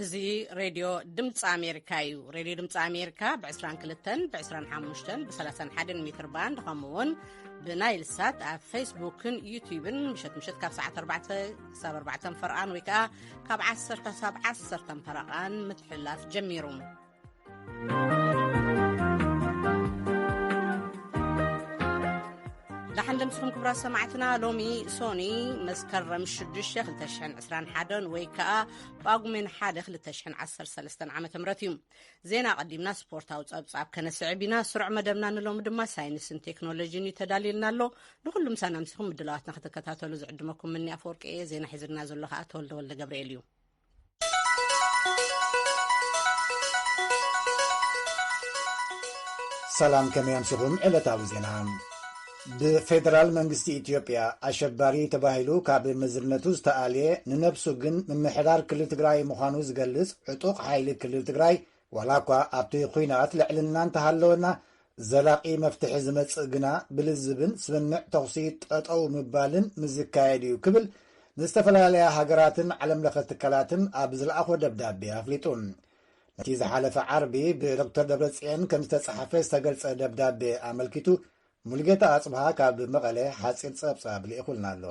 እዚ ሬድዮ ድምፂ ኣሜሪካ እዩ። ሬድዮ ድምፂ ኣሜሪካ ብ22፣ ብ25፣ ብ31 ሜትር ባንድ፣ ከምኡ እውን ብናይል ሳት ኣብ ፌስቡክን ዩቲዩብን ምሸት ምሸት ካብ ሰዓት ኣርባዕተ ክሳብ ኣርባዕተ ፈረቓን ወይ ከዓ ካብ ዓሰርተ ክሳብ ዓሰርተ ፈረቓን ምትሕልላፍ ጀሚሩ። ደሓን ደምስኹም ክቡራት ሰማዕትና። ሎሚ ሶኒ መስከረም ሽዱሽተ ክልተ ሽሕን ዕስራን ሓደን ወይ ከዓ ጳጉሜን ሓደ ክልተ ሽሕን ዓሰርተ ሰለስተን ዓመተ ምህረት እዩ። ዜና ቀዲምና ስፖርታዊ ጸብጻብ ከነስዕብ ኢና። ስሩዕ መደብና ንሎሚ ድማ ሳይንስን ቴክኖሎጂን እዩ ተዳልየልና ኣሎ። ንኹሉ ምሳና ምሲኹም ምድላዋትና ክትከታተሉ ዝዕድመኩም ምኒ ኣፈወርቂ እየ። ዜና ሒዝልና ዘሎ ከዓ ተወልደ ወልደ ገብርኤል እዩ። ሰላም፣ ከመይ ኣምሲኹም? ዕለታዊ ዜና። ብፌደራል መንግስቲ ኢትዮጵያ ኣሸባሪ ተባሂሉ ካብ መዝነቱ ዝተኣልየ፣ ንነብሱ ግን ምምሕዳር ክልል ትግራይ ምዃኑ ዝገልጽ ዕጡቕ ሓይሊ ክልል ትግራይ፣ ዋላ እኳ ኣብቲ ኲናት ልዕልና እንተሃለወና፣ ዘላቒ መፍትሒ ዝመጽእ ግና ብልዝብን ስምምዕ ተኹሲ ጠጠው ምባልን ምስ ዝካየድ እዩ ክብል ንዝተፈላለያ ሃገራትን ዓለም ለኸ ትካላትን ኣብ ዝለኣኾ ደብዳቤ ኣፍሊጡ። ነቲ ዝሓለፈ ዓርቢ ብዶክተር ደብረጽዮን ከም ዝተጻሕፈ ዝተገልጸ ደብዳቤ ኣመልኪቱ፣ ሙሉጌታ ኣጽብሃ ካብ መቐለ ሓጺር ጸብጻብ ልኢኹልና ኣሎ።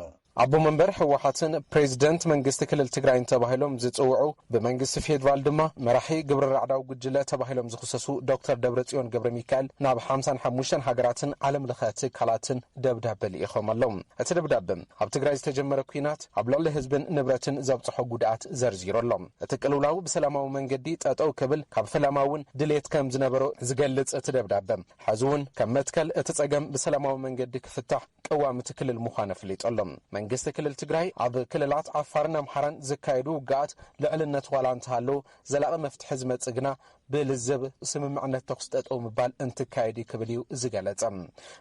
ኣቦ መንበር ህወሓትን ፕሬዚደንት መንግስቲ ክልል ትግራይን ተባሂሎም ዝጽውዑ፣ ብመንግስቲ ፌዴራል ድማ መራሒ ግብረ ራዕዳዊ ጉጅለ ተባሂሎም ዝኽሰሱ ዶክተር ደብረጽዮን ገብረ ሚካኤል ናብ ሓምሳን ሓሙሽተን ሃገራትን ዓለም ለኸ ትካላትን ደብዳበ ልኢኾም ኣለዉ። እቲ ደብዳበ ኣብ ትግራይ ዝተጀመረ ኲናት ኣብ ልዕሊ ህዝብን ንብረትን ዘብጽሖ ጉድኣት ዘርዚሩ ኣሎ። እቲ ቅልውላው ብሰላማዊ መንገዲ ጠጠው ክብል ካብ ፈለማ እውን ድሌት ከም ዝነበሮ ዝገልጽ እቲ ደብዳበ፣ ሕዚ እውን ከም መትከል እቲ ጸገም ብሰላማዊ መንገዲ ክፍታሕ ቅዋም እቲ ክልል ምዃኑ ኣፍሊጡ ኣሎ። መንግስቲ ክልል ትግራይ ኣብ ክልላት ዓፋርን ኣምሓራን ዝካየዱ ውግኣት ልዕልነት ዋላ እንተሃለዎ፣ ዘላቒ መፍትሒ ዝመጽእ ግና ብልዝብ ስምምዕነት ተኹሲ ጠጠው ምባል እንትካየድ እዩ ክብል እዩ ዝገለጸ።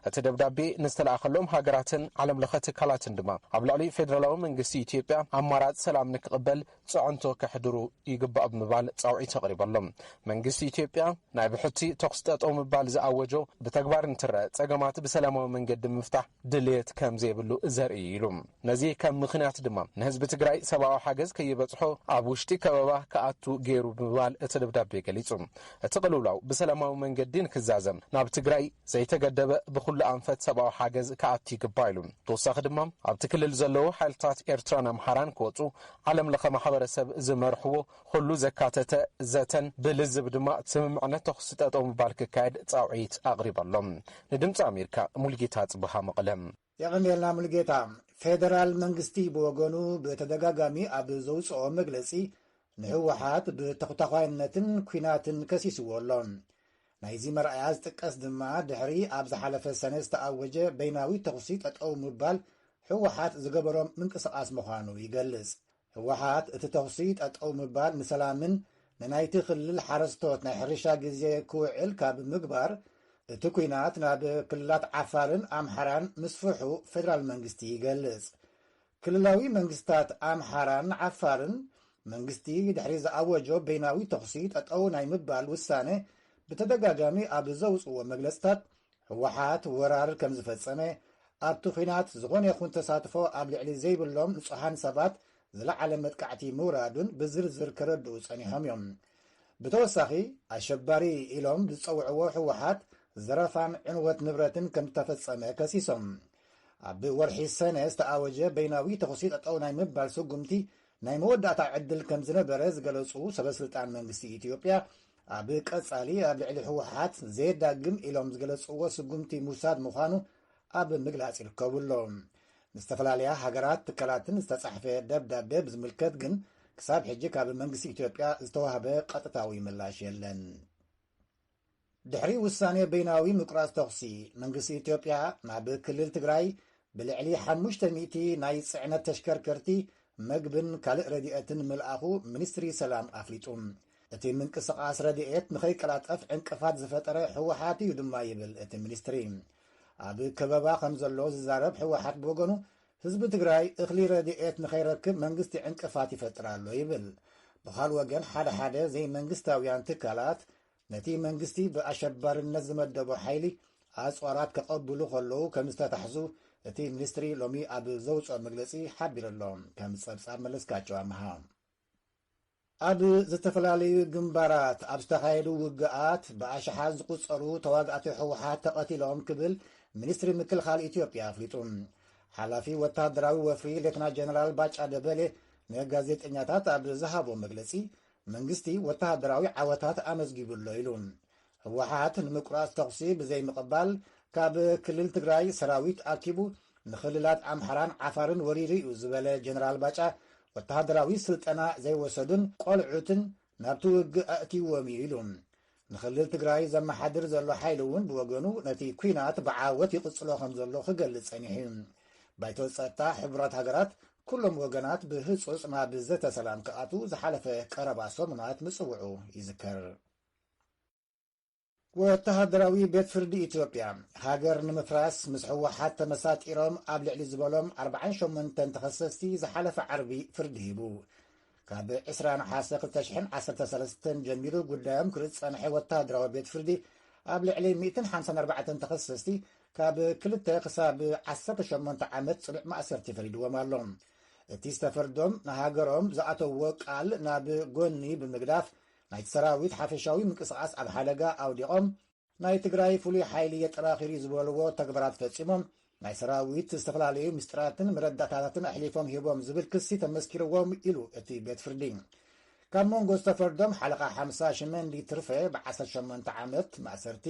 እቲ ደብዳቤ ንዝተለኣኸሎም ሃገራትን ዓለም ለኸ ትካላትን ድማ ኣብ ልዕሊ ፌደራላዊ መንግስቲ ኢትዮጵያ ኣማራፂ ሰላም ንክቕበል ፅዕንቶ ከሕድሩ ይግባእ ብምባል ፃውዒት ኣቕሪቡ ኣሎ። መንግስቲ ኢትዮጵያ ናይ ብሕቲ ተኹሲ ጠጠው ምባል ዝኣወጆ ብተግባር እንትረአ፣ ጸገማት ብሰላማዊ መንገዲ ምፍታሕ ድልየት ከም ዘይብሉ ዘርኢ እዩ ኢሉ። ነዚ ከም ምኽንያት ድማ ንህዝቢ ትግራይ ሰብኣዊ ሓገዝ ከይበጽሖ ኣብ ውሽጢ ከበባ ክኣቱ ገይሩ ብምባል እቲ ደብዳቤ ገሊጹ። እቲ ቅልውላው ብሰላማዊ መንገዲ ንክዛዘም ናብ ትግራይ ዘይተገደበ ብኹሉ ኣንፈት ሰብኣዊ ሓገዝ ክኣቱ ይግባእ ኢሉ። ተወሳኺ ድማ ኣብቲ ክልል ዘለዉ ሓይልታት ኤርትራን ኣምሓራን ክወጹ ዓለም ለኸ ማሕበረሰብ ዝመርሕዎ ኩሉ ዘካተተ ዘተን ብልዝብ ድማ ስምምዕነት ተኹሲ ጠጠው ምባል ክካየድ ጻውዒት ኣቕሪቡ ኣሎ። ንድምፂ ኣሜሪካ ሙልጌታ ጽብሃ መቐለ። የቐንየልና ሙልጌታ። ፌደራል መንግስቲ ብወገኑ ብተደጋጋሚ ኣብ ዘውፅኦ መግለፂ ንህወሓት ብተኹታኳይነትን ኲናትን ከሲስዎ ኣሎ። ናይዚ መርኣያ ዝጥቀስ ድማ ድሕሪ ኣብ ዝሓለፈ ሰነ ዝተኣወጀ በይናዊ ተኹሲ ጠጠው ምባል ህወሓት ዝገበሮም ምንቅስቓስ ምዃኑ ይገልጽ። ህወሓት እቲ ተኹሲ ጠጠው ምባል ንሰላምን ንናይቲ ክልል ሓረስቶት ናይ ሕርሻ ግዜ ክውዕል ካብ ምግባር፣ እቲ ኲናት ናብ ክልላት ዓፋርን ኣምሓራን ምስፍሑ ፌደራል መንግስቲ ይገልጽ። ክልላዊ መንግስታት ኣምሓራን ዓፋርን መንግስቲ ድሕሪ ዝኣወጆ በይናዊ ተኹሲ ጠጠው ናይ ምባል ውሳነ ብተደጋጋሚ ኣብ ዘውፅዎ መግለፅታት ህወሓት ወራር ከም ዝፈጸመ፣ ኣብቲ ኲናት ዝኾነ ይኹን ተሳትፎ ኣብ ልዕሊ ዘይብሎም ንጹሃን ሰባት ዝለዓለ መጥቃዕቲ ምውራዱን ብዝርዝር ከረድኡ ጸኒሖም እዮም። ብተወሳኺ፣ ኣሸባሪ ኢሎም ዝጸውዕዎ ህወሓት ዘረፋን ዕንወት ንብረትን ከም ዝተፈጸመ ከሲሶም። ኣብ ወርሒ ሰነ ዝተኣወጀ በይናዊ ተኹሲ ጠጠው ናይ ምባል ስጉምቲ ናይ መወዳእታ ዕድል ከም ዝነበረ ዝገለጹ ሰበስልጣን መንግስቲ ኢትዮጵያ፣ ኣብ ቀጻሊ ኣብ ልዕሊ ህወሓት ዘየዳግም ኢሎም ዝገለጽዎ ስጉምቲ ምውሳድ ምዃኑ ኣብ ምግላጽ ይርከቡ ኣሎ። ንዝተፈላለያ ሃገራት ትካላትን ዝተጻሕፈ ደብዳቤ ብዝምልከት ግን ክሳብ ሕጂ ካብ መንግስቲ ኢትዮጵያ ዝተዋህበ ቀጥታዊ ምላሽ የለን። ድሕሪ ውሳኔ በይናዊ ምቁራጽ ተኹሲ፣ መንግስቲ ኢትዮጵያ ናብ ክልል ትግራይ ብልዕሊ ሓሙሽተ ሚእቲ ናይ ጽዕነት ተሽከርከርቲ፣ መግብን ካልእ ረድኤትን ምልኣኹ ሚኒስትሪ ሰላም ኣፍሊጡ። እቲ ምንቅስቓስ ረድኤት ንኸይቀላጠፍ ዕንቅፋት ዝፈጠረ ህወሓት እዩ ድማ ይብል እቲ ሚኒስትሪ። ኣብ ከበባ ከም ዘሎ ዝዛረብ ህወሓት ብወገኑ፣ ህዝቢ ትግራይ እኽሊ ረድኤት ንኸይረክብ መንግስቲ ዕንቅፋት ይፈጥር ኣሎ ይብል። ብኻልእ ወገን፣ ሓደ ሓደ ዘይመንግስታውያን ትካላት ነቲ መንግስቲ ብኣሸባርነት ዝመደቦ ሓይሊ ኣጽዋራት ከቐብሉ ከለዉ ከም ዝተታሕዙ እቲ ሚኒስትሪ ሎሚ ኣብ ዘውፅኦ መግለጺ ሓቢሩ ኣሎ። ከም ጸብጻብ መለስካቸው ኣምሃ። ኣብ ዝተፈላለዩ ግንባራት ኣብ ዝተኻየዱ ውግኣት ብኣሽሓት ዝቑጸሩ ተዋጋእቲ ህወሓት ተቐቲሎም ክብል ሚኒስትሪ ምክልኻል ኢትዮጵያ ኣፍሊጡ። ሓላፊ ወተሃደራዊ ወፍሪ ሌተና ጀነራል ባጫ ደበሌ ንጋዜጠኛታት ኣብ ዝሃቦ መግለጺ፣ መንግስቲ ወተሃደራዊ ዓወታት ኣመዝጊቡ ኣሎ ኢሉ። ህወሓት ንምቁራጽ ተኹሲ ብዘይምቕባል ካብ ክልል ትግራይ ሰራዊት ኣኪቡ ንክልላት ኣምሓራን ዓፋርን ወሪሩ እዩ ዝበለ ጀነራል ባጫ፣ ወተሃደራዊ ስልጠና ዘይወሰዱን ቆልዑትን ናብቲ ውግእ ኣእትይዎም እዩ ኢሉ። ንክልል ትግራይ ዘመሓድር ዘሎ ሓይሊ እውን ብወገኑ ነቲ ኲናት ብዓወት ይቕጽሎ ከም ዘሎ ክገልጽ ጸኒሑ እዩ። ባይቶ ጸጥታ ሕቡራት ሃገራት ኩሎም ወገናት ብህጹጽ ናብ ዘተ ሰላም ክኣትዉ ዝሓለፈ ቀረባ ሰሙናት ምጽውዑ ይዝከር። ወተሃደራዊ ቤት ፍርዲ ኢትዮጵያ፣ ሃገር ንምፍራስ ምስ ህወሓት ተመሳጢሮም ኣብ ልዕሊ ዝበሎም ኣርባዓን ሸሞንተን ተኸሰስቲ ዝሓለፈ ዓርቢ ፍርዲ ሂቡ። ካብ ዕስራ ነሓሰ ክልተ ሽሕን ዓሰርተ ሰለስተን ጀሚሩ ጉዳዮም ክርኢ ዝጸንሐ ወተሃደራዊ ቤት ፍርዲ፣ ኣብ ልዕሊ ሚእትን ሓምሳን ኣርባዕተን ተኸሰስቲ ካብ ክልተ ክሳብ ዓሰርተ ሸሞንተ ዓመት ጽኑዕ ማእሰርቲ ፈሪድዎም ኣሎ። እቲ ዝተፈርዶም ንሃገሮም ዝኣተውዎ ቃል ናብ ጎኒ ብምግዳፍ፣ ናይቲ ሰራዊት ሓፈሻዊ ምንቅስቓስ ኣብ ሓደጋ ኣውዲቖም፣ ናይ ትግራይ ፍሉይ ሓይሊ የጠናኺሩ ዝበልዎ ተግባራት ፈጺሞም፣ ናይ ሰራዊት ዝተፈላለዩ ምስጢራትን መረዳእታታትን ኣሕሊፎም ሂቦም ዝብል ክሲ ተመስኪርዎም ኢሉ እቲ ቤት ፍርዲ። ካብ መንጎ ዝተፈርዶም ሓለቓ ሓምሳ ሽመንዲ ትርፈ ብዓሰርተ ሸሞንተ ዓመት ማእሰርቲ፣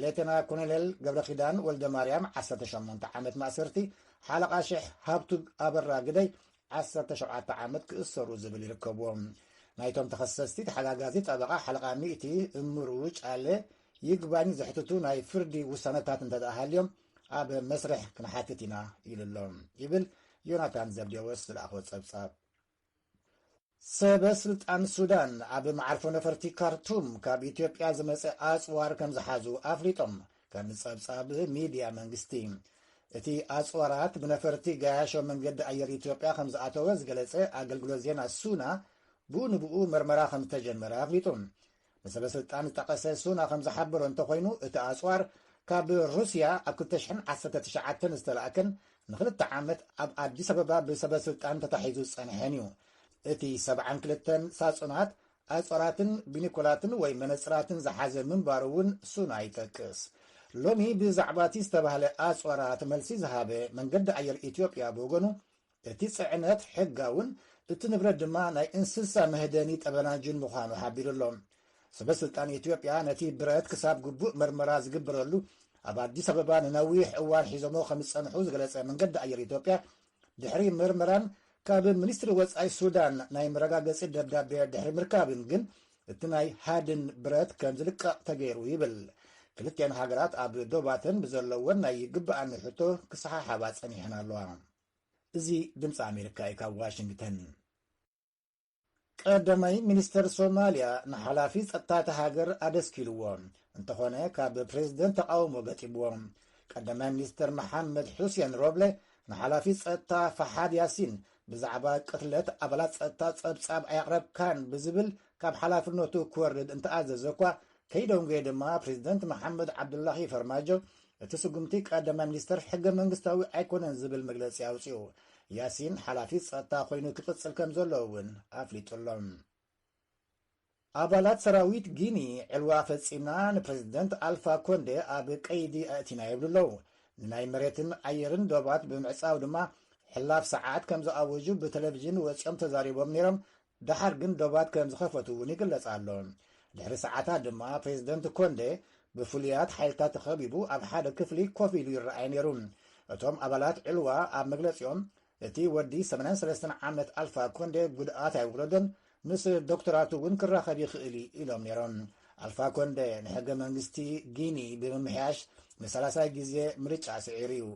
ሌተና ኮሎኔል ገብረኪዳን ወልደ ማርያም ዓሰርተ ሸሞንተ ዓመት ማእሰርቲ፣ ሓለቓ ሽሕ ሃብቱ ኣበራ ግደይ ዓሰርተ ሸውዓተ ዓመት ክእሰሩ ዝብል ይርከብዎም። ናይቶም ተኸሰስቲ ተሓጋጋዚ ጠበቓ ሓለቓ ሚእቲ እምሩ ጫለ ይግባኝ ዘሕትቱ ናይ ፍርዲ ውሳነታት እንተደኣ ሃልዮም ኣብ መስርሕ ክንሓትት ኢና ኢሉ ኣሎ ይብል ዮናታን ዘብዴዎስ ዝለኣኾ ጸብጻብ። ሰበ ስልጣን ሱዳን ኣብ መዓርፎ ነፈርቲ ካርቱም ካብ ኢትዮጵያ ዝመጸ ኣጽዋር ከም ዝሓዙ ኣፍሊጦም፣ ከም ጸብጻብ ሚድያ መንግስቲ። እቲ ኣጽዋራት ብነፈርቲ ገያሾ መንገዲ ኣየር ኢትዮጵያ ከም ዝኣተወ ዝገለጸ ኣገልግሎት ዜና ሱና፣ ብኡ ንብኡ መርመራ ከም ዝተጀመረ ኣፍሊጡ። ንሰበ ስልጣን ዝጠቐሰ ሱና ከም ዝሓበሮ እንተኾይኑ፣ እቲ ኣጽዋር ካብ ሩስያ ኣብ ክልተ ሽሕን ዓሰርተ ትሽዓተን ዝተላእከን ንኽልተ ዓመት ኣብ ኣዲስ ኣበባ ብሰበ ስልጣን ተታሒዙ ዝጸንሐን እዩ። እቲ ሰብዓን ክልተን ሳጹናት ኣጽዋራትን ቢኒኮላትን ወይ መነጽራትን ዝሓዘ ምንባሩ እውን ሱና ይጠቅስ። ሎሚ ብዛዕባ እቲ ዝተባህለ ኣጽዋራት መልሲ ዝሃበ መንገዲ ኣየር ኢትዮጵያ ብወገኑ፣ እቲ ጽዕነት ሕጋውን እቲ ንብረት ድማ ናይ እንስሳ መህደኒ ጠበናጅን ምዃኑ ሓቢሩ ኣሎ። ሰበ ስልጣን ኢትዮጵያ ነቲ ብረት ክሳብ ግቡእ መርመራ ዝግበረሉ ኣብ ኣዲስ ኣበባ ንነዊሕ እዋን ሒዞሞ ከም ዝጸንሑ ዝገለጸ መንገዲ ኣየር ኢትዮጵያ፣ ድሕሪ መርመራን ካብ ሚኒስትሪ ወጻኢ ሱዳን ናይ መረጋገጺ ደብዳቤ ድሕሪ ምርካብን ግን እቲ ናይ ሃድን ብረት ከም ዝልቀቕ ተገይሩ ይብል። ክልቲኣን ሃገራት ኣብ ዶባተን ብዘለወን ናይ ይግብኣኒ ሕቶ ክሰሓሓባ ጸኒሐን ኣለዋ። እዚ ድምፂ ኣሜሪካ እዩ ካብ ዋሽንግተን። ቀዳማይ ሚኒስተር ሶማልያ ንሓላፊ ጸጥታ እታ ሃገር ኣደስኪልዎ። እንተኾነ ካብ ፕሬዝደንት ተቃውሞ ገጢምዎ። ቀዳማይ ሚኒስተር መሓመድ ሑሴን ሮብለ ንሓላፊ ጸጥታ ፈሓድ ያሲን ብዛዕባ ቅትለት ኣባላት ጸጥታ ጸብጻብ ኣየቕረብካን ብዝብል ካብ ሓላፍነቱ ክወርድ እንተኣዘዘ እኳ፣ ከይደንጎየ ድማ ፕሬዝደንት መሓመድ ዓብዱላሂ ፈርማጆ እቲ ስጉምቲ ቀዳማይ ሚኒስተር ሕገ መንግስታዊ ኣይኮነን ዝብል መግለጺ ኣውጺኡ። ያሲን ሓላፊ ጸጥታ ኮይኑ ክቕጽል ከም ዘለዎ እውን ኣፍሊጡ ኣሎ። ኣባላት ሰራዊት ጊኒ ዕልዋ ፈጺምና ንፕሬዝደንት ኣልፋ ኮንዴ ኣብ ቀይዲ ኣእቲና ይብሉ ኣለዉ። ንናይ መሬትን ኣየርን ዶባት ብምዕጻው ድማ ሕላፍ ሰዓት ከም ዝኣወጁ ብቴሌቪዥን ወጺኦም ተዛሪቦም ነይሮም። ደሓር ግን ዶባት ከም ዝኸፈቱ እውን ይግለጽ ኣሎ። ድሕሪ ሰዓታት ድማ ፕሬዝደንት ኮንዴ ብፍሉያት ሓይልታት ተኸቢቡ ኣብ ሓደ ክፍሊ ኮፍ ኢሉ ይረኣይ ነይሩ። እቶም ኣባላት ዕልዋ ኣብ መግለጺኦም፣ እቲ ወዲ ሰማንያን ሰለስተን ዓመት ኣልፋ ኮንዴ ጉድኣት ኣይወረዶን፣ ምስ ዶክተራቱ እውን ክራኸብ ይኽእል እዩ ኢሎም ነይሮም። ኣልፋ ኮንዴ ንሕገ መንግስቲ ጊኒ ብምምሕያሽ ንሳልሳይ ግዜ ምርጫ ስዒሩ እዩ።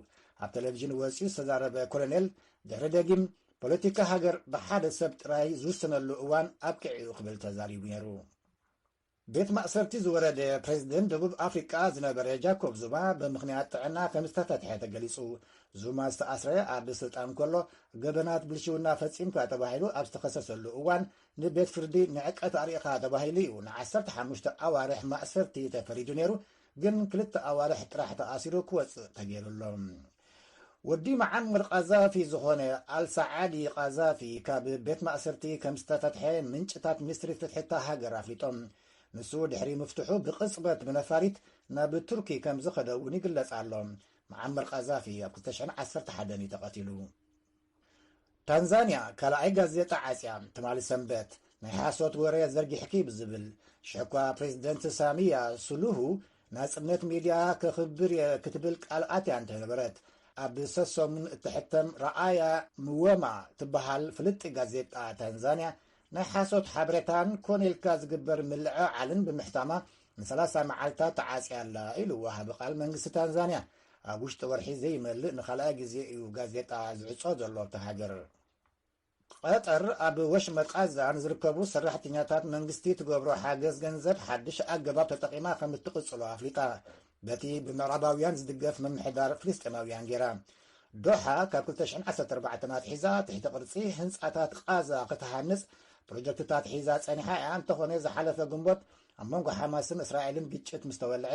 ኣብ ቴሌቪዥን ወፂኡ ዝተዛረበ ኮሎኔል፣ ድሕሪ ደጊም ፖለቲካ ሃገር ብሓደ ሰብ ጥራይ ዝውሰነሉ እዋን ኣብቂዑ ክብል ተዛሪቡ ነይሩ። ቤት ማእሰርቲ ዝወረደ ፕሬዝደንት ደቡብ ኣፍሪቃ ዝነበረ ጃኮብ ዙማ ብምኽንያት ጥዕና ከም ዝተፈትሐ ተገሊጹ። ዙማ ዝተኣስረ ኣብ ስልጣን ከሎ ገበናት ብልሽውና ፈጺምካ ተባሂሉ ኣብ ዝተኸሰሰሉ እዋን ንቤት ፍርዲ ንዕቀት ኣርኢኻ ተባሂሉ እዩ ንዓሰርተ ሓሙሽተ ኣዋርሕ ማእሰርቲ ተፈሪዱ ነይሩ፣ ግን ክልተ ኣዋርሕ ጥራሕ ተኣሲሩ ክወጽእ ተገይሩ ኣሎ። ወዲ መዓመር ቃዛፊ ዝኾነ ኣልሳዓዲ ቃዛፊ ካብ ቤት ማእሰርቲ ከም ዝተፈትሐ ምንጭታት ሚኒስትሪ ፍትሒ እታ ሃገር ኣፍሊጦም። ንሱ ድሕሪ ምፍትሑ ብቕጽበት ብነፋሪት ናብ ቱርኪ ከም ዝኸደ እውን ይግለጽ ኣሎ። መዓመር ቃዛፊ ኣብ ክልተ ሽሕን ዓሰርተ ሓደን እዩ ተቐቲሉ። ታንዛንያ ካልኣይ ጋዜጣ ዓጽያ። ትማሊ ሰንበት ናይ ሓሶት ወረ ዘርጊሕኪ ብዝብል ሽሕኳ ፕሬዚደንት ሳሚያ ሱሉሁ ናጽነት ሚድያ ከኽብር እየ ክትብል ቃል ኣትያ እንተነበረት፣ ኣብ ሰሶሙን እትሕተም ረኣያ ምወማ ትበሃል ፍልጥቲ ጋዜጣ ታንዛንያ ናይ ሓሶት ሓበሬታን ኮነ ኢልካ ዝግበር ምልዕዓልን ብምሕታማ ንሰላሳ መዓልታት ተዓጽያ ኣላ ኢሉ ወሃቢ ቃል መንግስቲ ታንዛንያ። ኣብ ውሽጢ ወርሒ ዘይመልእ ንኻልኣይ ግዜ እዩ ጋዜጣ ዝዕጾ ዘሎ ኣብታ ሃገር። ቀጠር ኣብ ወሽመጥ ቃዛ ንዝርከቡ ሰራሕተኛታት መንግስቲ ትገብሮ ሓገዝ ገንዘብ ሓድሽ ኣገባብ ተጠቒማ ከም እትቕጽሎ ኣፍሊጣ። በቲ ብምዕራባውያን ዝድገፍ ምምሕዳር ፍልስጤማውያን ገይራ። ዶሓ ካብ ክልተ ሽሕን ዓሰርተ ኣርባዕተን ኣትሒዛ ትሕቲ ቅርጺ ህንጻታት ቃዛ ክትሃንጽ ፕሮጀክትታት ሒዛ ጸኒሓ እያ። እንተኾነ ዝሓለፈ ግንቦት ኣብ መንጎ ሓማስን እስራኤልን ግጭት ምስ ተወልዐ፣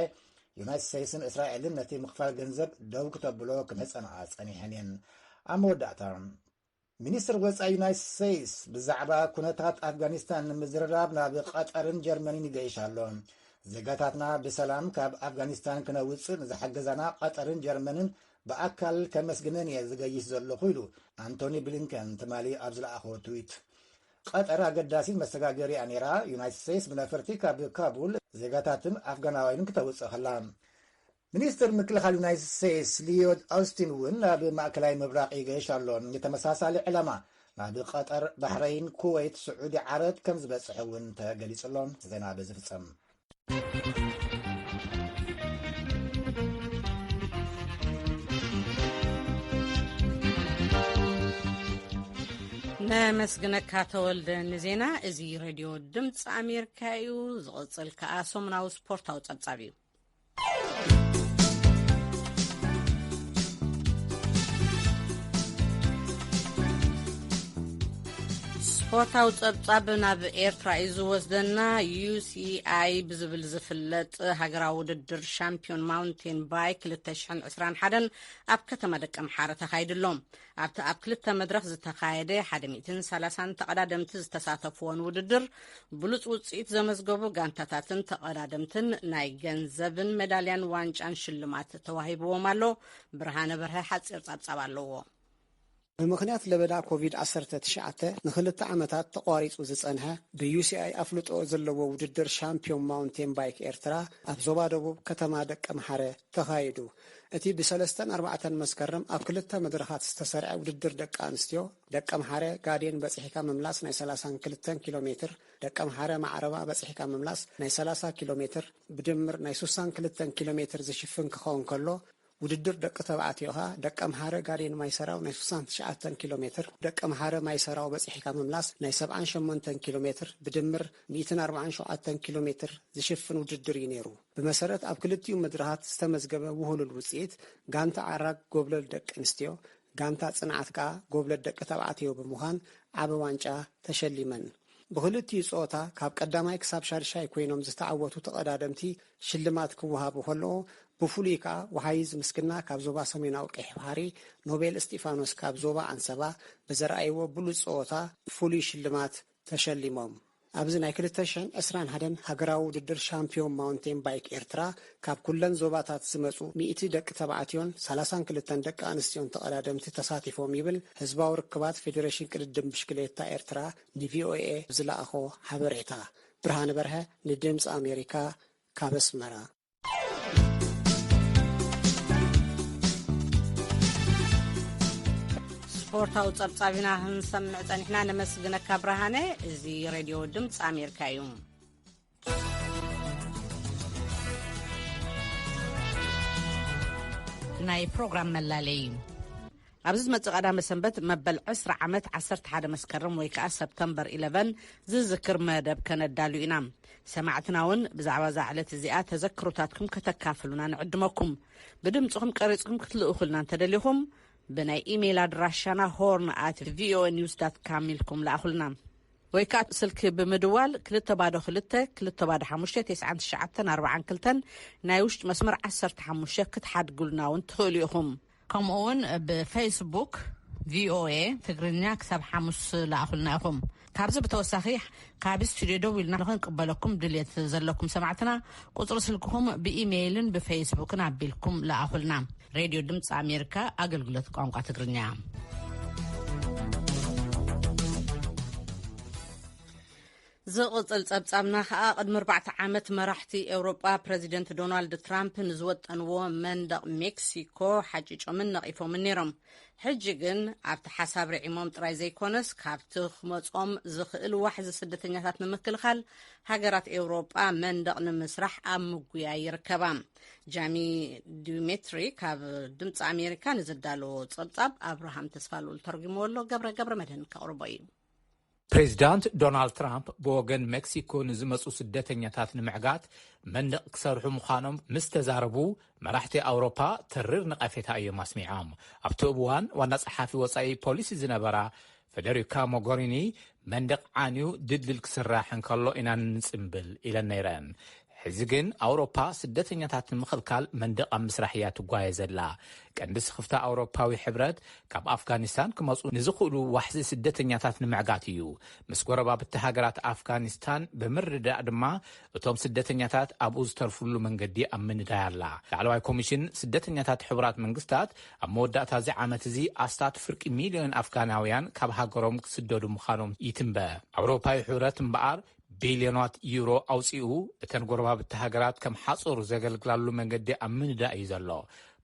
ዩናይትድ ስቴትስን እስራኤልን ነቲ ምኽፋል ገንዘብ ደው ክተብሎ ክምሕጸንኣ ጸኒሐን እየን። ኣብ መወዳእታ፣ ሚኒስትር ወጻኢ ዩናይትድ ስቴትስ ብዛዕባ ኩነታት ኣፍጋኒስታን ንምዝርራብ ናብ ቀጠርን ጀርመንን ይገይሽ ኣሎ። ዜጋታትና ብሰላም ካብ ኣፍጋኒስታን ክነውጽእ ንዝሓገዛና ቀጠርን ጀርመንን ብኣካል ከመስግነን እየ ዝገይሽ ዘለኹ ኢሉ ኣንቶኒ ብሊንከን ትማሊ ኣብ ዝለኣኾ ትዊት። ቀጠር ኣገዳሲት መሰጋገሪያ ነይራ። ዩናይትድ ስቴትስ ብነፈርቲ ካብ ካቡል ዜጋታትን ኣፍጋናውያንን ክተውጽእ ከላ። ሚኒስትር ምክልኻል ዩናይትድ ስቴትስ ሊዮድ ኣውስቲን እውን ናብ ማእከላይ ምብራቕ ይገይሽ ኣሎ። ንተመሳሳሊ ዕላማ ናብ ቀጠር፣ ባሕረይን፣ ኩወይት፣ ስዑዲ ዓረብ ከም ዝበጽሕ እውን ተገሊጹ ኣሎ። ዜና በዚ ፍጸም። ነመስግነካ ተወልደ ንዜና። እዚ ሬድዮ ድምፂ ኣሜሪካ እዩ። ዝቕፅል ከኣ ሰሙናዊ ስፖርታዊ ጸብጻብ እዩ። ስፖርታዊ ጸብጻብ ናብ ኤርትራ እዩ ዝወስደና። ዩ ሲ ኣይ ብዝብል ዝፍለጥ ሃገራዊ ውድድር ሻምፒዮን ማውንቴን ባይክ ክልተ ሽሕን ዕስራን ሓደን ኣብ ከተማ ደቀምሓረ ተኻይዱ ኣሎ። ኣብቲ ኣብ ክልተ መድረኽ ዝተኻየደ ሓደ ሚእትን ሰላሳን ተቐዳደምቲ ዝተሳተፍዎን ውድድር ብሉጽ ውጽኢት ዘመዝገቡ ጋንታታትን ተቐዳደምትን ናይ ገንዘብን ሜዳልያን ዋንጫን ሽልማት ተዋሂብዎም ኣሎ። ብርሃነ በርሀ ሓጺር ጸብጻብ ኣለዎ። ብምኽንያት ለበዳ ኮቪድ ዓሰርተ ትሽዓተ ንኽልተ ዓመታት ተቋሪጹ ዝጸንሐ ብዩ ሲ ኣይ ኣፍልጦ ዘለዎ ውድድር ሻምፒዮን ማውንቴን ባይክ ኤርትራ ኣብ ዞባ ደቡብ ከተማ ደቀምሓረ ተኻይዱ። እቲ ብሰለስተን ኣርባዕተን መስከረም ኣብ ክልተ መድረኻት ዝተሰርዐ ውድድር ደቂ ኣንስትዮ፣ ደቀምሓረ ጋዴን በጺሕካ ምምላስ ናይ ሰላሳን ክልተን ኪሎ ሜትር፣ ደቀምሓረ ማዕረባ በጺሕካ ምምላስ ናይ ሰላሳ ኪሎ ሜትር፣ ብድምር ናይ ስሳን ክልተን ኪሎ ሜትር ዝሽፍን ክኸውን ከሎ፣ ውድድር ደቂ ተባዕትዮ ኸኣ ደቀምሓረ ጋዴን ማይሰራው ናይ ስሳን ትሽዓተን ኪሎ ሜትር፣ ደቀምሓረ ማይሰራው በጺሕካ ምምላስ ናይ ሰብዓን ሸሞንተን ኪሎ ሜትር፣ ብድምር ሚእትን ኣርባዓን ሸውዓተን ኪሎ ሜትር ዝሽፍን ውድድር እዩ ነይሩ። ብመሰረት ኣብ ክልቲኡ መድረኻት ዝተመዝገበ ውህሉል ውጽኢት፣ ጋንታ ዓራግ ጎብለል ደቂ ኣንስትዮ፣ ጋንታ ጽንዓት ከኣ ጎብለል ደቂ ተባዕትዮ ብምዃን ዓቢ ዋንጫ ተሸሊመን። ብኽልቲኡ ጸወታ ካብ ቀዳማይ ክሳብ ሻድሻይ ኮይኖም ዝተዓወቱ ተቐዳደምቲ ሽልማት ክወሃቡ ከለዎ፣ ብፍሉይ ከኣ ወሃይዝ ምስግና ካብ ዞባ ሰሜናዊ ቀይሕ ባሕሪ፣ ኖቤል እስጢፋኖስ ካብ ዞባ ኣንሰባ ብዘርኣይዎ ብሉጽ ጸወታ ፍሉይ ሽልማት ተሸሊሞም። ኣብዚ ናይ ክልተ ሽሕን ዕስራን ሓደን ሃገራዊ ውድድር ሻምፒዮን ማውንቴን ባይክ ኤርትራ ካብ ኩለን ዞባታት ዝመጹ ሚእቲ ደቂ ተባዕትዮን ሰላሳን ክልተን ደቂ ኣንስትዮን ተቐዳደምቲ ተሳቲፎም ይብል ህዝባዊ ርክባት ፌዴሬሽን ቅድድም ብሽክሌታ ኤርትራ ን ቪ ኦ ኤ ዝለኣኾ ሓበሬታ። ብርሃነ በርሀ ንድምፂ ኣሜሪካ ካብ ኣስመራ። ስፖርታዊ ጸብጻብ ኢና ክንሰምዕ ጸኒሕና። ነመስግነካ ብርሃነ። እዚ ሬድዮ ድምፂ ኣሜሪካ እዩ። ናይ ፕሮግራም መላለይ። ኣብዚ ዝመጽእ ቀዳመ ሰንበት መበል ዕስራ ዓመት ዓሰርተ ሓደ መስከረም ወይ ከኣ ሰፕተምበር ኢለቨን ዝዝክር መደብ ከነዳሉ ኢና። ሰማዕትና እውን ብዛዕባ እዛ ዕለት እዚኣ ተዘክሮታትኩም ከተካፍሉና ንዕድመኩም። ብድምጽኹም ቀሪጽኩም ክትልእኹልና እንተደሊኹም፣ ብናይ ኢሜይል ኣድራሻና ሆርን ኣት ቪ ኦ ኤ ኒውስ ዳት ካም ኢልኩም ለኣኹልና። ወይ ከኣ ስልኪ ብምድዋል ክልተ ባዶ ክልተ፣ ክልተ ባዶ ሓሙሽተ፣ ተስዓን ትሽዓተን ኣርባዓን ክልተን ናይ ውሽጢ መስመር ዓሰርተ ሓሙሽተ ክትሓድጉልና እውን ትኽእሉ ኢኹም። ከምኡ እውን ብፌስቡክ ቪኦኤ ትግርኛ ክሳብ ሓሙስ ለኣኹልና ኢኹም። ካብዚ ብተወሳኺ ካብ ስቱዲዮ ደው ኢልና ንክንቅበለኩም ድልየት ዘለኩም ሰማዕትና፣ ቁፅሪ ስልክኹም ብኢሜይልን ብፌስቡክን ኣቢልኩም ለኣኹልና። ሬድዮ ድምፂ ኣሜሪካ፣ ኣገልግሎት ቋንቋ ትግርኛ። ዝቕጽል ጸብጻብና ከኣ፣ ቅድሚ ኣርባዕተ ዓመት መራሕቲ ኤውሮጳ ፕረዚደንት ዶናልድ ትራምፕ ንዝወጠንዎ መንደቕ ሜክሲኮ ሓጭጮምን ነቒፎምን ነይሮም። ሕጂ ግን ኣብቲ ሓሳብ ርዒሞም ጥራይ ዘይኮነስ፣ ካብቲ ክመጾም ዝኽእል ዋሕዚ ስደተኛታት ንምክልኻል፣ ሃገራት ኤውሮጳ መንደቕ ንምስራሕ ኣብ ምጉያይ ይርከባ። ጃሚ ዲሜትሪ ካብ ድምፂ ኣሜሪካ ንዝዳለዎ ጸብጻብ ኣብርሃም ተስፋልኡል ተርጉምዎ ኣሎ። ገብረ ገብረ መድህን ከቕርቦ እዩ። ፕሬዚዳንት ዶናልድ ትራምፕ ብወገን ሜክሲኮ ንዝመጹ ስደተኛታት ንምዕጋት መንደቕ ክሰርሑ ምዃኖም ምስ ተዛረቡ፣ መራሕቲ ኣውሮፓ ተሪር ነቐፌታ እዮም ኣስሚዖም። ኣብቲ እዋን ዋና ጸሓፊ ወጻኢ ፖሊሲ ዝነበራ ፌደሪካ ሞጎሪኒ፣ መንደቕ ዓንዩ ድልድል ክስራሕ እንከሎ ኢና ንጽምብል ኢለን ነይረን። ሕዚ ግን ኣውሮፓ ስደተኛታት ንምኽልካል መንደቕ ኣብ ምስራሕ እያ ትጓየ ዘላ። ቀንዲ ስኽፍታ ኣውሮፓዊ ሕብረት ካብ ኣፍጋኒስታን ክመጹ ንዝኽእሉ ዋሕዚ ስደተኛታት ንምዕጋት እዩ። ምስ ጎረባብቲ ሃገራት ኣፍጋኒስታን ብምርድዳእ ድማ እቶም ስደተኛታት ኣብኡ ዝተርፍሉ መንገዲ ኣብ ምንዳይ ኣላ። ላዕለዋይ ኮሚሽን ስደተኛታት ሕቡራት መንግስታት ኣብ መወዳእታ እዚ ዓመት እዚ ኣስታት ፍርቂ ሚልዮን ኣፍጋናውያን ካብ ሃገሮም ክስደዱ ምዃኖም ይትንበ። ኣውሮፓዊ ሕብረት እምበኣር ቢልዮናት ዩሮ ኣውጺኡ እተን ጎረባብቲ ሃገራት ከም ሓጹር ዘገልግላሉ መንገዲ ኣብ ምንዳእ እዩ ዘሎ።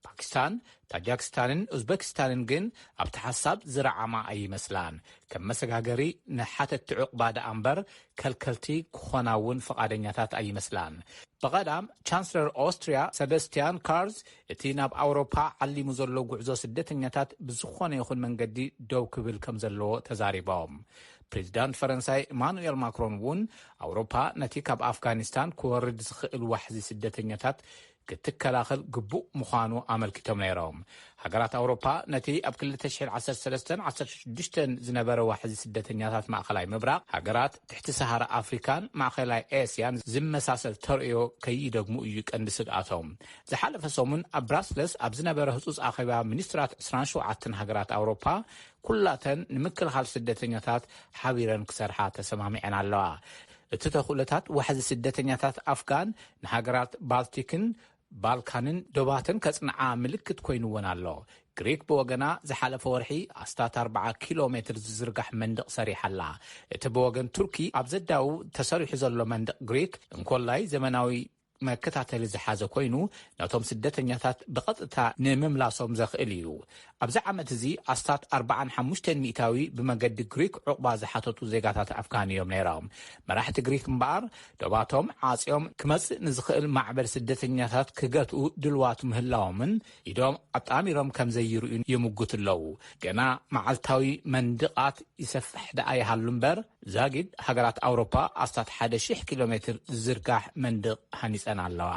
ፓኪስታን፣ ታጃክስታንን ኡዝበኪስታንን ግን ኣብቲ ሓሳብ ዝረዓማ ኣይመስላን። ከም መሰጋገሪ ንሓተቲ ዕቑባ ደኣ እምበር ከልከልቲ ክኾና እውን ፍቓደኛታት ኣይመስላን። ብቐዳም ቻንስለር ኦስትርያ ሰበስቲያን ካርዝ እቲ ናብ ኣውሮፓ ዓሊሙ ዘሎ ጉዕዞ ስደተኛታት ብዝኾነ ይኹን መንገዲ ደው ክብል ከም ዘለዎ ተዛሪቦም። ፕሬዚዳንት ፈረንሳይ ኢማኑኤል ማክሮን እውን ኣውሮፓ ነቲ ካብ ኣፍጋኒስታን ክወርድ ዝኽእል ዋሕዚ ስደተኛታት ክትከላኸል ግቡእ ምዃኑ ኣመልኪቶም ነይሮም። ሃገራት ኣውሮፓ ነቲ ኣብ ክልተ ሽሕን ዓሰርተ ሰለስተን ዓሰርተ ሽዱሽተን ዝነበረ ዋሕዚ ስደተኛታት ማእኸላይ ምብራቕ፣ ሃገራት ትሕቲ ሰሃራ ኣፍሪካን ማእኸላይ ኤስያን ዝመሳሰል ተርእዮ ከይደግሙ እዩ ቀንዲ ስግኣቶም። ዝሓለፈ ሰሙን ኣብ ብራስለስ ኣብ ዝነበረ ህጹጽ ኣኼባ ሚኒስትራት ዕስራን ሸውዓተን ሃገራት ኣውሮፓ፣ ኩላተን ንምክልኻል ስደተኛታት ሓቢረን ክሰርሓ ተሰማሚዐን ኣለዋ። እቲ ተኽእሎታት ዋሕዚ ስደተኛታት ኣፍጋን ንሃገራት ባልቲክን ባልካንን ዶባተን ከጽንዓ ምልክት ኮይኑወን ኣሎ። ግሪክ ብወገና ዝሓለፈ ወርሒ ኣስታት ኣርባዓ ኪሎ ሜትር ዝዝርጋሕ መንደቕ ሰሪሓ ኣላ። እቲ ብወገን ቱርኪ ኣብ ዘዳውብ ተሰሪሑ ዘሎ መንደቕ ግሪክ እንኮላይ ዘመናዊ መከታተሊ ዝሓዘ ኮይኑ፣ ነቶም ስደተኛታት ብቐጥታ ንምምላሶም ዘኽእል እዩ። ኣብዚ ዓመት እዚ ኣስታት ኣርባዓን ሓሙሽተን ሚእታዊ ብመገዲ ግሪክ ዕቑባ ዝሓተቱ ዜጋታት ኣፍጋን እዮም ነይሮም። መራሕቲ ግሪክ እምበኣር፣ ዶባቶም ዓጽዮም ክመጽእ ንዝኽእል ማዕበል ስደተኛታት ክገትኡ ድልዋት ምህላዎምን ኢዶም ኣጣሚሮም ከም ዘይርእዩን ይምጉት ኣለዉ። ገና መዓልታዊ መንድቓት ይሰፍሕ ደኣ ይሃሉ እምበር፣ ዛጊድ ሃገራት ኣውሮፓ ኣስታት ሓደ ሺሕ ኪሎ ሜትር ዝዝርጋሕ መንድቕ ሃኒጸን ኣለዋ።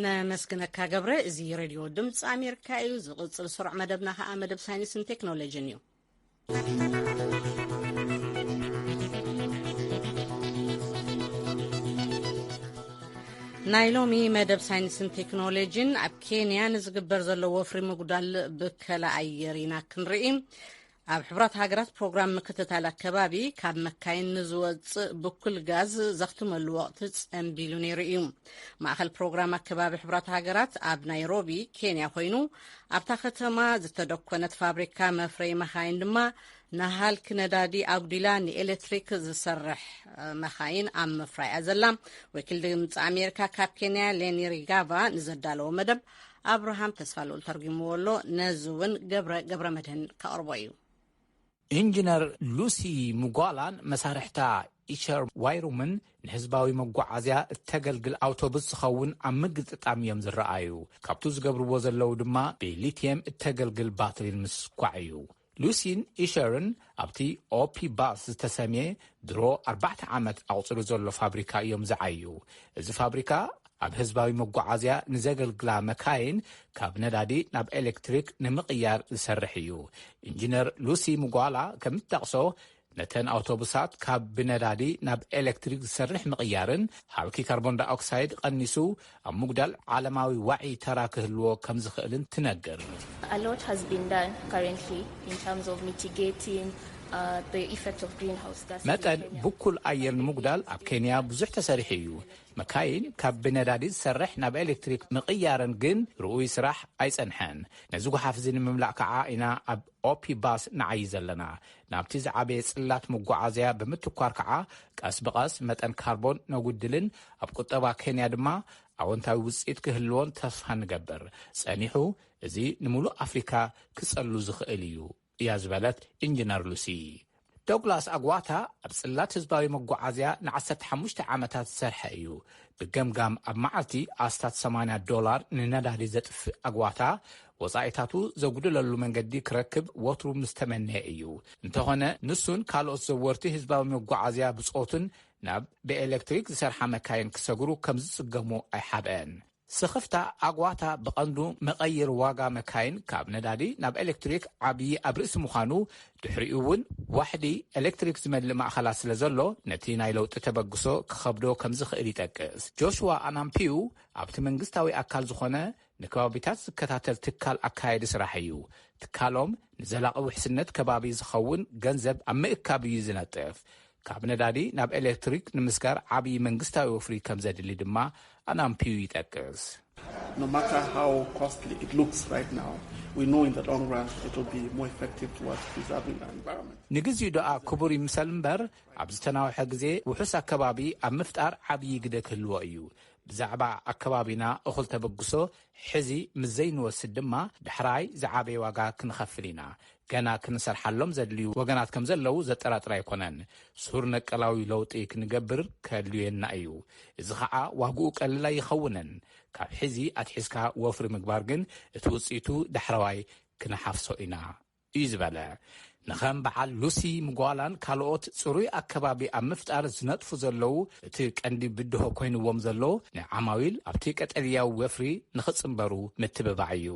ነመስግነካ ገብረ። እዚ ሬድዮ ድምፂ ኣሜሪካ እዩ። ዝቕፅል ስሩዕ መደብና ከዓ መደብ ሳይንስን ቴክኖሎጂን እዩ። ናይ ሎሚ መደብ ሳይንስን ቴክኖሎጂን፣ ኣብ ኬንያ ንዝግበር ዘሎ ወፍሪ ምጉዳል ብከላ ኣየር ኢና ክንርኢ። ኣብ ሕቡራት ሃገራት ፕሮግራም ምክትታል ኣከባቢ፣ ካብ መካይን ንዝወፅእ ብኩል ጋዝ ዘኽትመሉ ወቕቲ ፀንቢሉ ነይሩ እዩ። ማእኸል ፕሮግራም ኣከባቢ ሕቡራት ሃገራት ኣብ ናይሮቢ ኬንያ ኮይኑ፣ ኣብታ ከተማ ዝተደኮነት ፋብሪካ መፍረይ መኻይን ድማ ንሃልኪ ነዳዲ ኣጉዲላ ንኤሌክትሪክ ዝሰርሕ መኻይን ኣብ ምፍራይ እያ ዘላ። ወኪል ድምፂ ኣሜሪካ ካብ ኬንያ ሌኒ ሪጋቫ ንዘዳለዎ መደብ ኣብርሃም ተስፋልኡል ተርጉምዎ ኣሎ። ነዚ እውን ገብረ ገብረ መድህን ከቕርቦ እዩ። ኢንጂነር ሉሲ ሙጓላን መሳርሕታ ኢሸር ዋይሩምን ንህዝባዊ መጓዓዝያ እተገልግል ኣውቶቡስ ዝኸውን ኣብ ምግጥጣም እዮም ዝረኣዩ። ካብቱ ዝገብርዎ ዘለዉ ድማ ብሊትየም እተገልግል ባትሪን ምስኳዕ እዩ። ሉሲን ኢሸርን ኣብቲ ኦፒ ባስ ዝተሰምየ ድሮ ኣርባዕተ ዓመት ኣቑፅሩ ዘሎ ፋብሪካ እዮም ዝዓዩ። እዚ ፋብሪካ ኣብ ህዝባዊ መጓዓዝያ ንዘገልግላ መካይን ካብ ነዳዲ ናብ ኤሌክትሪክ ንምቕያር ዝሰርሕ እዩ። ኢንጂነር ሉሲ ሙጓላ ከም እትጠቕሶ፣ ነተን ኣውቶቡሳት ካብ ብነዳዲ ናብ ኤሌክትሪክ ዝሰርሕ ምቕያርን ሃልኪ ካርቦን ዳይኦክሳይድ ቀኒሱ ኣብ ምጉዳል ዓለማዊ ዋዒ ተራ ክህልዎ ከም ዝኽእልን ትነግር። A lot has been done currently in terms of mitigating uh, the effect of greenhouse gas. መጠን ብኩል ኣየር ንምጉዳል ኣብ ኬንያ ብዙሕ ተሰሪሑ እዩ። መካይን ካብ ብነዳዲ ዝሰርሕ ናብ ኤሌክትሪክ ምቕያረን ግን ርኡይ ስራሕ ኣይጸንሐን። ነዚ ጓሓፍ እዚ ንምምላእ ከዓ ኢና ኣብ ኦፒ ባስ ንዓይ ዘለና። ናብቲ ዝዓበየ ጽላት መጓዓዝያ ብምትኳር ከዓ ቀስ ብቐስ መጠን ካርቦን ነጉድልን ኣብ ቁጠባ ኬንያ ድማ ኣወንታዊ ውጽኢት ክህልዎን ተስፋ ንገብር። ጸኒሑ እዚ ንምሉእ ኣፍሪካ ክጸሉ ዝኽእል እዩ እያ ዝበለት ኢንጂነር ሉሲ። ዶግላስ ኣግዋታ ኣብ ጽላት ህዝባዊ መጓዓዝያ ን15 ዓመታት ዝሰርሐ እዩ። ብገምጋም ኣብ መዓልቲ ኣስታት 80 ዶላር ንነዳዲ ዘጥፍእ ኣግዋታ ወጻኢታቱ ዘጉድለሉ መንገዲ ክረክብ ወትሩ ምስ ተመነየ እዩ። እንተኾነ ንሱን ካልኦት ዘወርቲ ህዝባዊ መጓዓዝያ ብጾቱን ናብ ብኤሌክትሪክ ዝሰርሓ መካይን ክሰግሩ ከም ዝጽገሙ ኣይሓብአን። ስኽፍታ ኣግዋታ ብቐንዱ መቐይር ዋጋ መካይን ካብ ነዳዲ ናብ ኤሌክትሪክ ዓብዪ ኣብ ርእሲ ምዃኑ፣ ድሕሪኡ እውን ዋሕዲ ኤሌክትሪክ ዝመልእ ማእኸላት ስለ ዘሎ ነቲ ናይ ለውጢ ተበግሶ ክኸብዶ ከም ዝኽእል ይጠቅስ። ጆሽዋ ኣናምፒዩ ኣብቲ መንግስታዊ ኣካል ዝኾነ ንከባቢታት ዝከታተል ትካል ኣካየዲ ስራሕ እዩ። ትካሎም ንዘላቒ ውሕስነት ከባቢ ዝኸውን ገንዘብ ኣብ ምእካብ እዩ ዝነጥፍ። ካብ ነዳዲ ናብ ኤሌክትሪክ ንምስጋር ዓብዪ መንግስታዊ ወፍሪ ከም ዘድሊ ድማ ኣናምፒዩ ይጠቅስ። No matter how costly it looks right now, we know in the long run it will be more effective towards preserving our environment. ንግዚኡ ደኣ ክቡር ይምሰል እምበር ኣብ ዝተናውሐ ግዜ ውሑስ ኣከባቢ ኣብ ምፍጣር ዓብዪ ግደ ክህልዎ እዩ። ብዛዕባ ኣከባቢና እኹል ተበግሶ ሕዚ ምስ ዘይንወስድ ድማ ዳሕራይ ዝዓበየ ዋጋ ክንኸፍል ኢና። ገና ክንሰርሓሎም ዘድልዩ ወገናት ከም ዘለዉ ዘጠራጥር ኣይኮነን። ሱር ነቀላዊ ለውጢ ክንገብር ከድልየና እዩ። እዚ ኸዓ ዋግኡ ቀሊል ኣይኸውንን። ካብ ሕዚ ኣትሒዝካ ወፍሪ ምግባር ግን እቲ ውፅኢቱ ዳሕረዋይ ክነሓፍሶ ኢና እዩ ዝበለ። ንኸም በዓል ሉሲ ምጓላን ካልኦት ፅሩይ ኣከባቢ ኣብ ምፍጣር ዝነጥፉ ዘለዉ እቲ ቀንዲ ብድሆ ኮይንዎም ዘሎ ንዓማዊል ኣብቲ ቀጠልያዊ ወፍሪ ንኽፅምበሩ ምትብባዕ እዩ።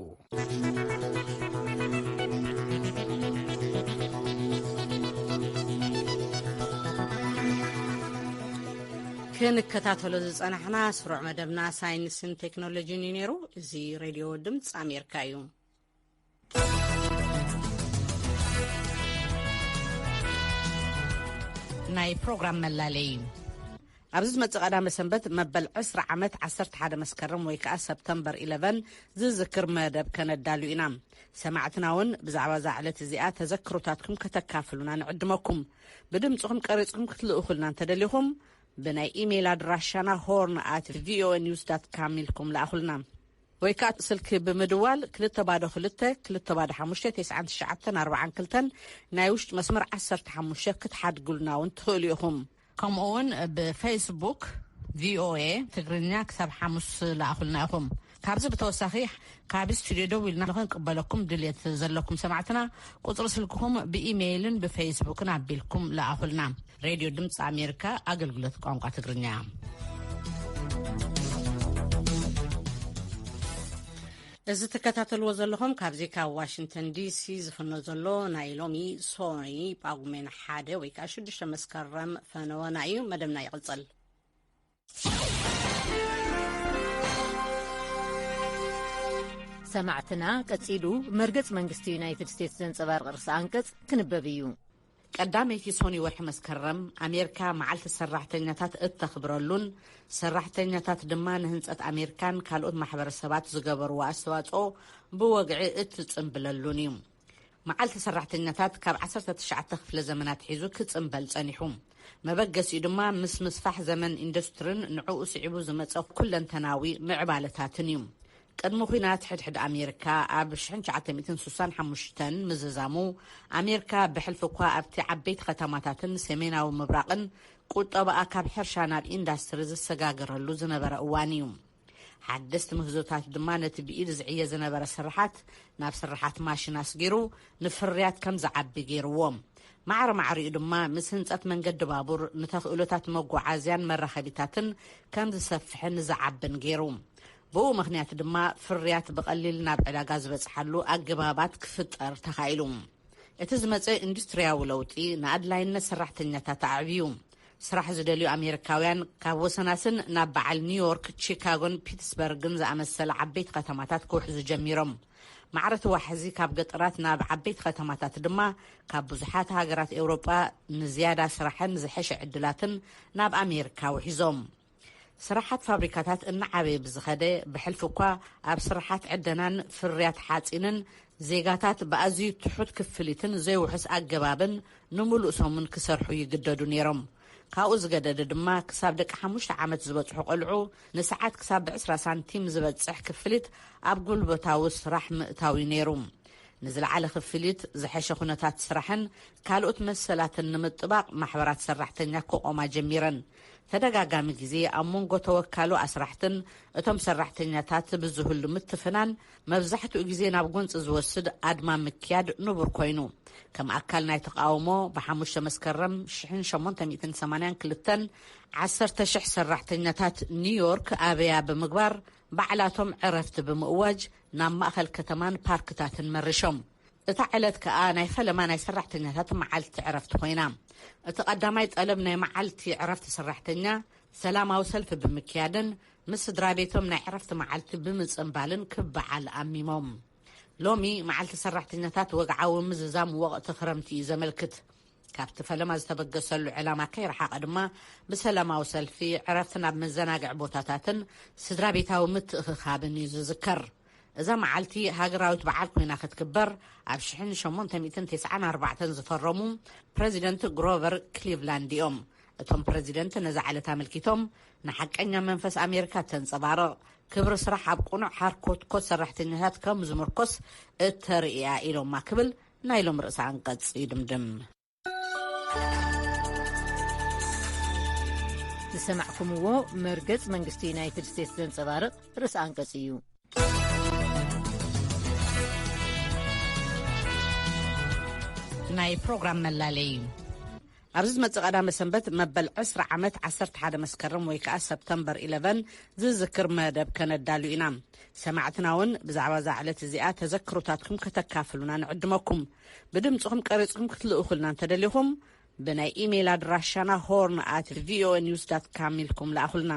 ክንከታተሎ ዝጸናሕና ስሩዕ መደብና ሳይንስን ቴክኖሎጂን እዩ ነይሩ። እዚ ሬድዮ ድምፂ ኣሜሪካ እዩ። ናይ ፕሮግራም መላለይ እዩ። ኣብዚ ዝመጽእ ቀዳመ ሰንበት መበል ዕስራ ዓመት ዓሰርተ ሓደ መስከረም ወይ ከኣ ሰፕተምበር ኢለቨን ዝዝክር መደብ ከነዳሉ ኢና። ሰማዕትና እውን ብዛዕባ እዛ ዕለት እዚኣ ተዘክሮታትኩም ከተካፍሉና ንዕድመኩም። ብድምጽኹም ቀሪጽኩም ክትልእኹልና እንተደሊኹም ብናይ ኢሜይል ኣድራሻና ሆርን ኣት ቪኦኤ ኒውስ ዳት ካም ኢልኩም ለኣኹልና። ወይ ከኣ ስልኪ ብምድዋል ክልተ ባዶ ክልተ ክልተ ባዶ ሓሙሽተ ተስዓን ትሽዓተን ኣርባዓን ክልተን ናይ ውሽጢ መስመር ዓሰርተ ሓሙሽተ ክትሓድጉልና እውን ትኽእሉ ኢኹም። ከምኡ እውን ብፌስቡክ ቪኦኤ ትግርኛ ክሳብ ሓሙስ ለኣኹልና ኢኹም። ካብዚ ብተወሳኺ ካብ ስቱድዮ ደው ኢልና ክንቅበለኩም ድልየት ዘለኩም ሰማዕትና ቁፅሪ ስልክኹም ብኢሜይልን ብፌስቡክን ኣቢልኩም ለኣኹልና። ሬድዮ ድምፂ ኣሜሪካ ኣገልግሎት ቋንቋ ትግርኛ። እዚ ትከታተልዎ ዘለኹም ካብዚ ካብ ዋሽንግተን ዲሲ ዝፍኖ ዘሎ ናይ ሎሚ ሶኒ ጳጉሜን ሓደ ወይ ከዓ ሽዱሽተ መስከረም ፈነወና እዩ። መደብና ይቕፅል። ሰማዕትና ቀጺሉ መርገጽ መንግስቲ ዩናይትድ ስቴትስ ዘንጸባርቕ ርእሰ ኣንቀጽ ክንበብ እዩ። ቀዳመይቲ ሶኒ ወርሒ መስከረም ኣሜሪካ መዓልቲ ሰራሕተኛታት እተኽብረሉን ሰራሕተኛታት ድማ ንህንጸት ኣሜሪካን ካልኦት ማሕበረሰባት ዝገበርዎ ኣስተዋጽኦ ብወግዒ እትጽንብለሉን እዩ። መዓልቲ ሰራሕተኛታት ካብ ዓሰርተ ትሽዓተ ክፍለ ዘመናት ሒዙ ክጽንበል ጸኒሑ። መበገሲኡ ድማ ምስ ምስፋሕ ዘመን ኢንዱስትርን ንዕኡ ስዒቡ ዝመጸ ኩለንተናዊ ምዕባለታትን እዩ። ቅድሚ ኲናት ሕድሕድ ኣሜሪካ ኣብ ሽሕን ትሽዓተ ሚእትን ስሳን ሓሙሽተን ምዝዛሙ ኣሜሪካ ብሕልፊ እኳ ኣብቲ ዓበይቲ ከተማታትን ሰሜናዊ ምብራቕን ቁጠባኣ ካብ ሕርሻ ናብ ኢንዳስትሪ ዝሰጋገረሉ ዝነበረ እዋን እዩ። ሓደስቲ ምህዞታት ድማ ነቲ ብኢድ ዝዕየ ዝነበረ ስርሓት ናብ ስርሓት ማሽን ኣስጊሩ ንፍርያት ከም ዝዓቢ ገይርዎ። ማዕረ ማዕሪኡ ድማ ምስ ህንጸት መንገዲ ባቡር ንተኽእሎታት መጓዓዝያን መራኸቢታትን ከም ዝሰፍሕን ዝዓብን ገይሩ። ብኡ ምኽንያት ድማ ፍርያት ብቐሊል ናብ ዕዳጋ ዝበጽሓሉ ኣገባባት ክፍጠር ተኻኢሉ። እቲ ዝመጸ ኢንዱስትርያዊ ለውጢ ንኣድላይነት ሰራሕተኛታት ኣዕብዩ። ስራሕ ዝደልዩ ኣሜሪካውያን ካብ ወሰናስን ናብ በዓል ኒውዮርክ፣ ቺካጎን ፒትስበርግን ዝኣመሰለ ዓበይቲ ከተማታት ክውሕዙ ጀሚሮም። ማዕረ እቲ ዋሕዚ ካብ ገጠራት ናብ ዓበይቲ ከተማታት ድማ ካብ ብዙሓት ሃገራት ኤውሮጳ ንዝያዳ ስራሕን ዝሐሸ ዕድላትን ናብ ኣሜሪካ ውሒዞም። ስራሓት ፋብሪካታት እናዓበየ ብዝኸደ፣ ብሕልፊ እኳ ኣብ ስራሓት ዕደናን ፍርያት ሓጺንን ዜጋታት ብኣዝዩ ትሑት ክፍሊትን ዘይውሑስ ኣገባብን ንምሉእ ሰሙን ክሰርሑ ይግደዱ ነይሮም። ካብኡ ዝገደደ ድማ፣ ክሳብ ደቂ ሓሙሽተ ዓመት ዝበጽሑ ቆልዑ ንሰዓት ክሳብ ብ20 ሳንቲም ዝበጽሕ ክፍሊት ኣብ ጉልበታዊ ስራሕ ምእታው እዩ ነይሩ። ንዝለዓለ ክፍሊት፣ ዝሐሸ ኩነታት ስራሕን ካልኦት መሰላትን ንምጥባቕ፣ ማሕበራት ሰራሕተኛ ክቖማ ጀሚረን። ተደጋጋሚ ግዜ ኣብ መንጎ ተወካሉ ኣስራሕትን እቶም ሰራሕተኛታት ብዝህሉ ምትፍናን፣ መብዛሕትኡ ግዜ ናብ ጎንጺ ዝወስድ ኣድማ ምክያድ ንቡር ኮይኑ። ከም ኣካል ናይ ተቃውሞ፣ ብ5 መስከረም ሽ882፣ 10,000 ሰራሕተኛታት ኒውዮርክ ኣበያ ብምግባር፣ ባዕላቶም ዕረፍቲ ብምእዋጅ፣ ናብ ማእኸል ከተማን ፓርክታትን መሪሾም። እታ ዕለት ከኣ ናይ ፈለማ ናይ ሰራሕተኛታት መዓልቲ ዕረፍቲ ኮይና። እቲ ቀዳማይ ጠለብ ናይ መዓልቲ ዕረፍቲ ሰራሕተኛ፣ ሰላማዊ ሰልፊ ብምክያድን ምስ ስድራ ቤቶም ናይ ዕረፍቲ መዓልቲ ብምጽንባልን ክበዓል ኣሚሞም። ሎሚ መዓልቲ ሰራሕተኛታት ወግዓዊ ምዝዛም ወቕቲ ክረምቲ እዩ ዘመልክት። ካብቲ ፈለማ ዝተበገሰሉ ዕላማ ከይረሓቐ ድማ፣ ብሰላማዊ ሰልፊ፣ ዕረፍቲ ናብ መዘናግዒ ቦታታትን ስድራ ቤታዊ ምትእኽኻብን እዩ ዝዝከር። እዛ መዓልቲ ሃገራዊት በዓል ኮይና ክትክበር ኣብ ሽ894 ዝፈረሙ ፕረዚደንት ግሮቨር ክሊቭላንድ እዮም። እቶም ፕረዚደንት ነዛ ዕለት ኣመልኪቶም፣ "ንሓቀኛ መንፈስ ኣሜሪካ ተንጸባርቕ፣ ክብሪ ስራሕ ኣብ ቅኑዕ ሓርኮትኮት ሰራሕተኛታት ከም ዝምርኮስ እተርእያ" ኢሎማ ክብል ናይ ሎም ርእሰ ኣንቀጽ ይድምድም። ዝሰማዕኩምዎ መርገጽ መንግስቲ ዩናይትድ ስቴትስ ዘንጸባርቕ ርእሰ ኣንቀጽ እዩ። ናይ ፕሮግራም መላለይ። ኣብዚ ዝመጽእ ቀዳመ ሰንበት መበል 20 ዓመት 11 መስከረም ወይ ከኣ ሰፕተምበር 11 ዝዝክር መደብ ከነዳሉ ኢና። ሰማዕትና እውን ብዛዕባ እዛ ዕለት እዚኣ ተዘክሮታትኩም ከተካፍሉና ንዕድመኩም። ብድምጽኹም ቀሪጽኩም ክትልእኹልና እንተደሊኹም፣ ብናይ ኢሜይል ኣድራሻና ሆርን ኣት ቪኦኤ ኒውስ ዳት ካም ኢልኩም ለኣኹልና።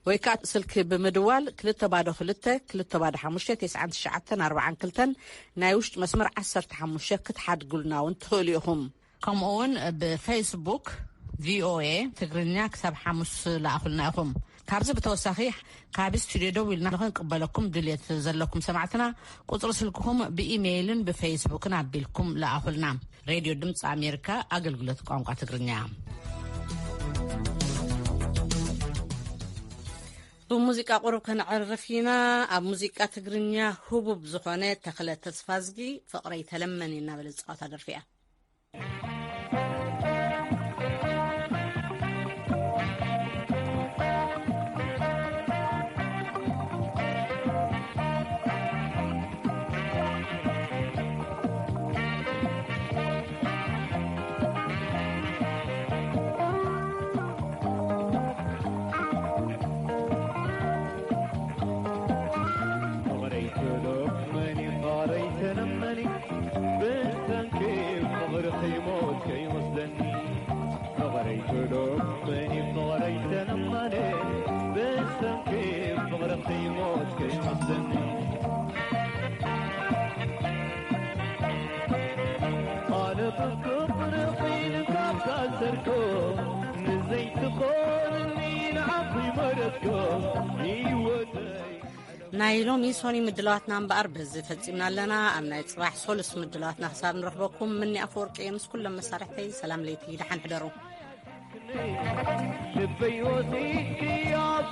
ወይ ከኣ ስልኪ ብምድዋል 202-205-9942 ናይ ውሽጢ መስመር 15 ክትሓድጉልና እውን ትኽእሉ ኢኹም። ከምኡ እውን ብፌስቡክ ቪኦኤ ትግርኛ ክሳብ ሓሙስ ለኣኹልና ኢኹም። ካብዚ ብተወሳኺ፣ ካብ ስቱድዮ ደው ኢልና ንኽንቅበለኩም ድልየት ዘለኩም ሰማዕትና፣ ቁጽሪ ስልክኹም ብኢሜይልን ብፌስቡክን ኣቢልኩም ለኣኹልና። ሬድዮ ድምፂ ኣሜሪካ፣ ኣገልግሎት ቋንቋ ትግርኛ። ብሙዚቃ ቁሩብ ከነዕርፍ ኢና። ኣብ ሙዚቃ ትግርኛ ህቡብ ዝኾነ ተኽለ ተስፋዝጊ፣ "ፍቕረይ ተለመኒ" እናበለ ዝፃወታ ደርፊ እያ። ፍቕረይ ተለመኒ፣ ፍቕረይ ተለመኒ፣ ብሰንኪ ፍቕርኺ ሞት ከይወስደኒ። ፍቕረይ ተለመኒ፣ ፍቕረይ ተለመኒ፣ ብሰንኪ ፍቕርኺ ሞት ከይወስደኒ። ኣነ ብፍቕርኺ ንካብ ካሰርኮ፣ ንዘይትኾንኒ ንዓኺ መረትኮ፣ ህይወተይ። ናይ ሎሚ ሶኒ ምድላዋትና እምበኣር በዚ ፈጺምና ኣለና። ኣብ ናይ ጽባሕ ሶሉስ ምድላዋትና ክሳብ ንረኽበኩም፣ ምኒ ኣፈወርቂ ምስ ኩሎም መሳርሕተይ ሰላም ለይቲ፣ ደሓን ሕደሩ። ልበይ ወሲድኪ ኣብ